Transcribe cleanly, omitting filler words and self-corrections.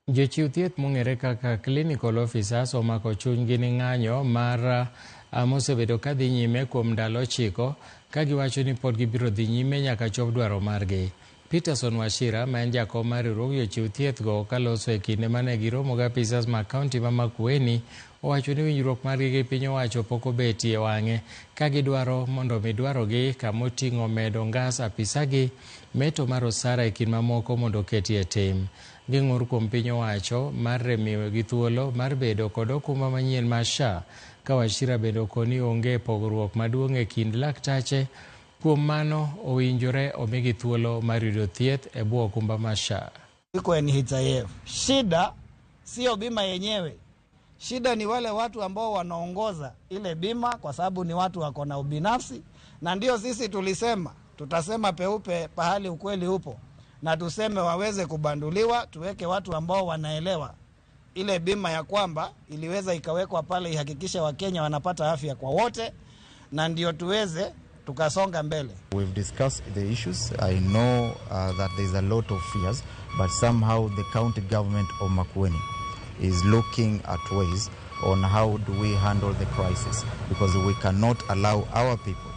Jochiw thieth mong'ere kaka clinical officers omako chunygi ni ng'anyo mar mosebedo ka dhi nyime kuom ndalo 9 ka giwacho ni pod gibiro dhi nyime nyaka chop dwaro margi. Peterson Wachira ma en jakom mar riwruog jochiw thieth go kaloso e kinde mane giromo gi apisas mag kaunti ma Makueni owacho ni winjruok margi gi piny owacho pok obetie wang'e ka gidwaro mondo mi dwarogi kamoting'o medo ngas apisagi meto mar osara e kind mamoko mondo oketie tim. Ging'ur kuom piny owacho mar miyogi thuolo mar bedo kod okumba manyien mar SHA ka Wachira bende okoni onge pogruok maduong' e kind laktache kuom mano owinjore omigi thuolo mar yudo thieth e bwo okumba mar SHA. Iko NHIF. Shida sio bima yenyewe. Shida ni wale watu ambao wanaongoza ile bima, kwa sababu ni watu wako na ubinafsi, na ndio sisi tulisema tutasema peupe pahali ukweli upo, na tuseme waweze kubanduliwa, tuweke watu ambao wanaelewa ile bima ya kwamba iliweza ikawekwa pale ihakikishe Wakenya wanapata afya kwa wote, na ndio tuweze tukasonga mbele. We've discussed the issues. I know that there's a lot of fears, but somehow the county government of Makueni is looking at ways on how do we handle the crisis, because we cannot allow our people